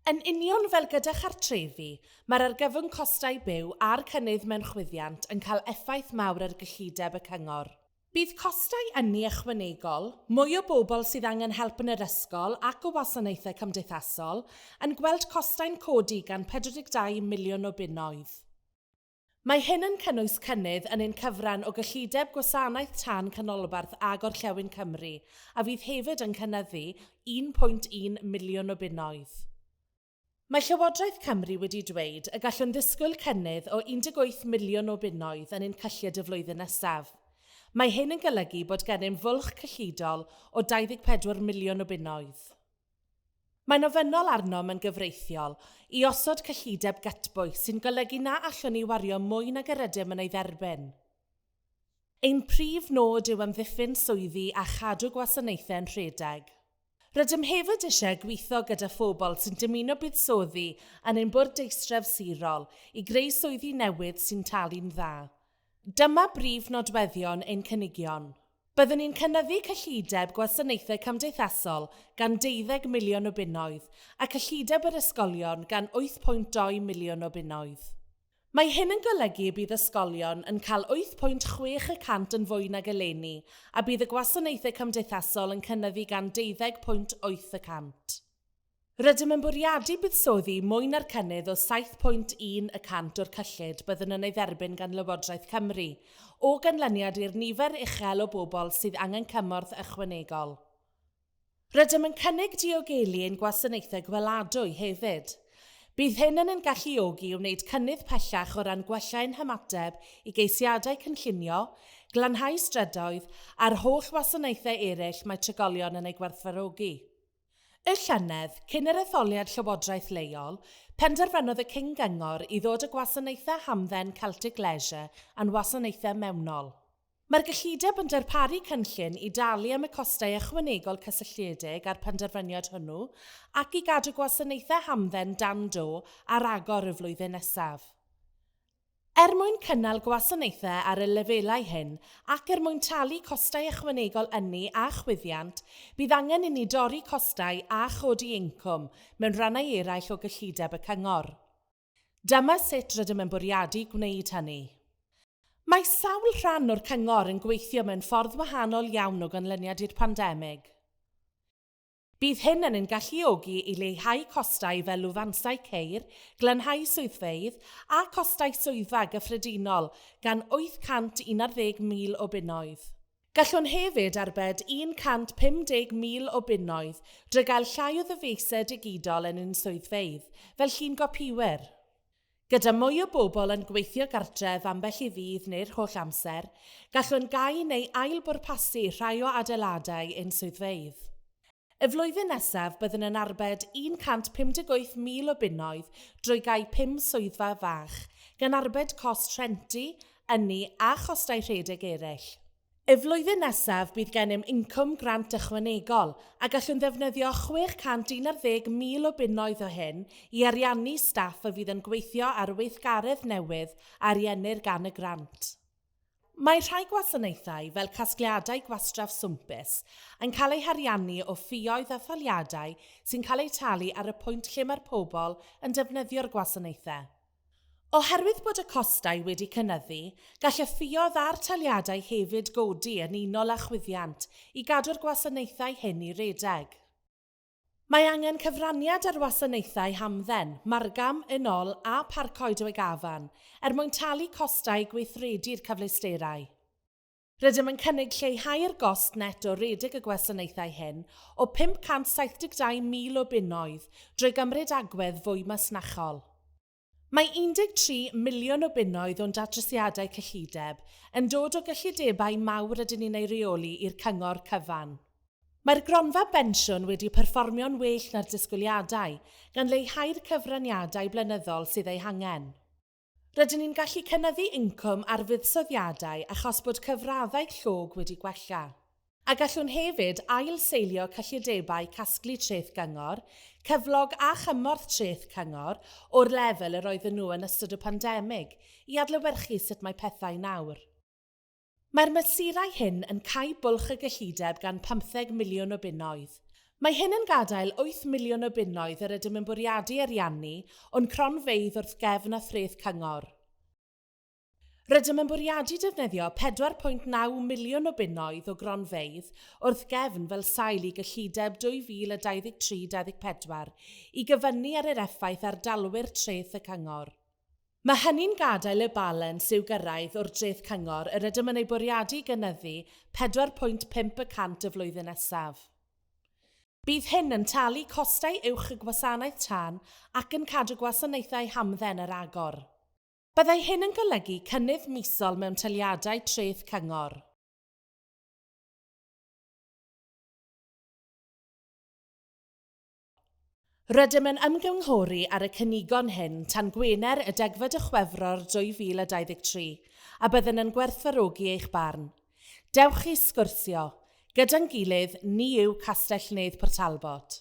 Yn union fel gyda chartrefi, mae'r argyfwng costau byw a'r cynnydd mewn chwyddiant yn cael effaith mawr ar gyllideb y cyngor. Bydd costau ynni ychwanegol, mwy o bobl sydd angen help yn yr ysgol ac o wasanaethau cymdeithasol, yn gweld costau'n codi gan 42 miliwn o bunnoedd. Mae hyn yn cynnwys cynnydd yn ein cyfran o gyllideb Gwasanaeth Tân Canolbarth a Gorllewin Cymru a fydd hefyd yn cynyddu 1.1 miliwn o bunnoedd. Mae Llywodraeth Cymru wedi dweud y gallwn ddisgwyl cynnydd o 18 miliwn o bunnoedd yn ein cyllid y flwyddyn nesaf. Mae hyn yn golygu bod gennym fwlch cyllidol o 24 miliwn o bunnoedd. Mae'n ofynnol arnom yn gyfreithiol i osod cyllideb gytbwys sy'n golygu na allwn ni wario mwy nag yr ydym yn ei dderbyn. Ein prif nod yw amddiffyn swyddi a chadw gwasanaethau'n rhedeg. Rydym hefyd eisiau gweithio gyda phobl sy'n dymuno buddsoddi yn ein bwrdeistref sirol i greu swyddi newydd sy'n talu'n dda. Dyma brif nodweddion ein cynigion. Byddwn ni'n cynyddu cyllideb gwasanaethau cymdeithasol gan deuddeg miliwn o bunnoedd a cyllideb yr ysgolion gan 8.2 miliwn o bunnoedd. Mae hyn yn golygu y bydd ysgolion yn cael 8.6 y cant yn fwy nag eleni a bydd y gwasanaethau cymdeithasol yn cynyddu gan 12.8 y cant. Rydym yn bwriadu buddsoddi mwy na'r cynnydd o 7.1 y cant o'r cyllid byddwn yn ei dderbyn gan Lywodraeth Cymru, o ganlyniad i'r nifer uchel o bobl sydd angen cymorth ychwanegol. Rydym yn cynnig diogelu ein gwasanaethau gweladwy hefyd. Bydd hyn yn ein galluogi i wneud cynnydd pellach o ran gwella ein hymateb i geisiadau cynllunio, glanhau strydoedd a'r holl wasanaethau eraill mae trigolion yn eu gwerthfawrogi. Y llynedd, cyn yr etholiad llywodraeth leol, penderfynodd y cyn-gyngor i ddod â gwasanaethau hamdden Celtic Leisure yn wasanaethau mewnol. Mae'r gyllideb yn darparu cynllun i dalu am y costau ychwanegol cysylltiedig â'r penderfyniad hwnnw ac i gadw gwasanaethau hamdden dan do ar agor y flwyddyn nesaf. Er mwyn cynnal gwasanaethau ar y lefelau hyn ac er mwyn talu costau ychwanegol ynni a chwyddiant, bydd angen inni dorri costau a chodi incwm mewn rhannau eraill o gyllideb y Cyngor. Dyma sut rydym yn bwriadu gwneud hynny. Mae sawl rhan o'r Cyngor yn gweithio mewn ffordd wahanol iawn o ganlyniad i'r pandemig. Bydd hyn yn ein galluogi i leihau costau fel lwfansau ceir, glanhau swyddfeydd a costau swyddfa gyffredinol gan 811,000 o bunnoedd. Gallwn hefyd arbed 150,000 o bunnoedd drwy gael llai o ddyfeisiau digidol yn ein swyddfeydd, fel llun-gopïwyr. Gyda mwy o bobl yn gweithio gartref ambell i ddydd neu'r holl amser, gallwn gau neu ail-bwrpasu rhai o adeiladau ein swyddfeydd. Y flwyddyn nesaf byddwn yn arbed 158,000 o bunnoedd drwy gau pum swyddfa fach, gan arbed cost rhentu, ynni a chostau rhedeg eraill. Y flwyddyn nesaf bydd gennym incwm grant ychwanegol a gallwn ddefnyddio 611,000 o bunnoedd o hyn i ariannu staff a fydd yn gweithio ar weithgaredd newydd a ariennir gan y grant. Mae rhai gwasanaethau, fel casgliadau gwastraff swmpus, yn cael eu hariannu o ffioedd a thaliadau sy'n cael eu talu ar y pwynt lle mae'r pobl yn defnyddio'r gwasanaethau. Oherwydd bod y costau wedi cynyddu, gall y ffioedd a'r taliadau hefyd godi yn unol â chwyddiant i gadw'r gwasanaethau hyn i redeg. Mae angen cyfraniad ar wasanaethau hamdden, Margam, Unol a Parc Coedwig Afan, er mwyn talu costau gweithredu'r cyfleusterau. Rydym yn cynnig lleihau'r gost net o redeg y gwasanaethau hyn o 572,000 o bunnoedd drwy gymryd agwedd fwy masnachol. Mae 13 miliwn o bunnoedd o'n datrysiadau cyllideb yn dod o gyllidebau mawr rydyn ni'n eu rheoli i'r cyngor cyfan. Mae'r gronfa bensiwn wedi perfformio'n well na'r disgwyliadau, gan leihau'r cyfraniadau blynyddol sydd eu hangen. Rydyn ni'n gallu cynyddu incwm ar fuddsoddiadau achos bod cyfraddau llog wedi gwella. A gallwn hefyd ail-seilio cyllidebau casglu treth gyngor, cyflog a chymorth treth cyngor o'r lefel yr oedden nhw yn ystod y pandemig i adlewyrchu sut mae pethau nawr. Mae'r mesurau hyn yn cau bwlch y gyllideb gan 15 miliwn o bunnoedd. Mae hyn yn gadael 8 miliwn o bunnoedd yr ydym yn bwriadu ariannu o'n cronfeydd wrth gefn a threth cyngor. Rydym yn bwriadu defnyddio 4.9 miliwn o bunnoedd o gronfeydd wrth gefn fel sail i gyllideb 2023-24 i gyfyngu ar yr effaith ar dalwyr treth y cyngor. Mae hynny'n gadael y balans i'w gyrraedd o'r dreth cyngor yr ydym yn ei bwriadu gynyddu 4.5 y cant y flwyddyn nesaf. Bydd hyn yn talu costau uwch y gwasanaeth tân ac yn cadw gwasanaethau hamdden ar agor. Byddai hyn yn golygu cynnydd misol mewn taliadau treth cyngor. Rydym yn ymgynghori ar y cynigon hyn tan Gwener y degfed o Chwefror 2023 a byddwn yn gwerthfawrogi eich barn. Dewch i sgwrsio. Gyda'n gilydd, ni yw Castell-nedd Port Talbot.